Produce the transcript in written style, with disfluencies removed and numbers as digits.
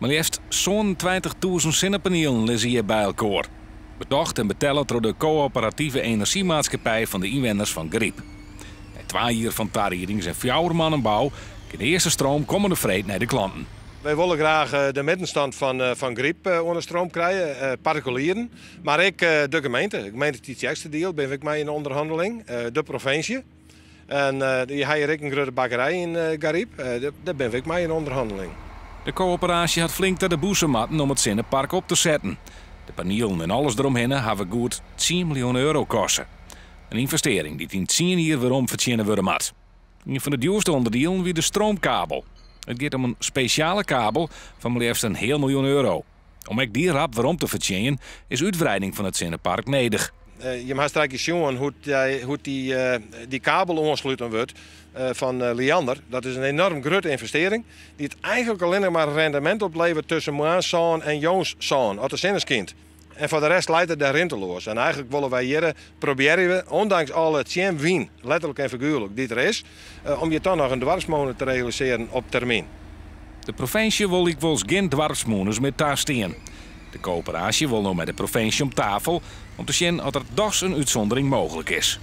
Mar leafst 27.000 sinnepanielen lizze hjir by elkoar. Betocht en betelle troch de Coöperatieve Energie Maatschappij fan de ynwenners fan Garyp. Nei 2 jier fan tariedings en 4 moannen bou kin de earste stroom kommende freed nei de klanten. Wy wolle graach de middenstand fan Garyp oan de stroom krije, partikulieren, mar ek de gemeente. De gemeente Tytsjerksteradiel binne we ek mei yn de ûnderhanneling, de provinsje. En dy ha hjir ek in grutte bakkerij yn Garyp, dêr binne we ek mei yn ûnderhanneling. De koöperaasje hat flink ta de bûse moatten om it sinnepark op te setten. De panielen en alles deromhinne hawwe goed 10 miljoen euro koste. In ynvestearring dy't yn 10 jier werom fertsjinne wurde moat. Ien fan de djoerste ûnderdielen wie de stroomkabel. It giet om in spesjale kabel fan mar leafst in heal miljoen euro. Om ek dy rap werom te fertsjinjen is útwreiding fan it sinnepark nedich. Jim ha straks sjoen hoe't dy kabel oansluten wurdt fan Liander. Dat is in enorm grutte ynvestearring dy't eigentlik allinnich mar rendemint opleveret tusken moarns sân en jûns sân, as de sinne skynt. En foar de rest leit it dêr rinteloas. En eigentlik wolle wy hjir probearje we, ûndanks alle tsjinwyn, letterlik en figuerlik, dy't der is, om hjir toch noch in doarpsmûne te realisearjen op termyn. De provinsje wol lykwols gjin doarpsmûnes mear tastean. De koöperaasje wol no mei de provinsje om tafel om te sjen oft der dochs in útsûndering mooglik is.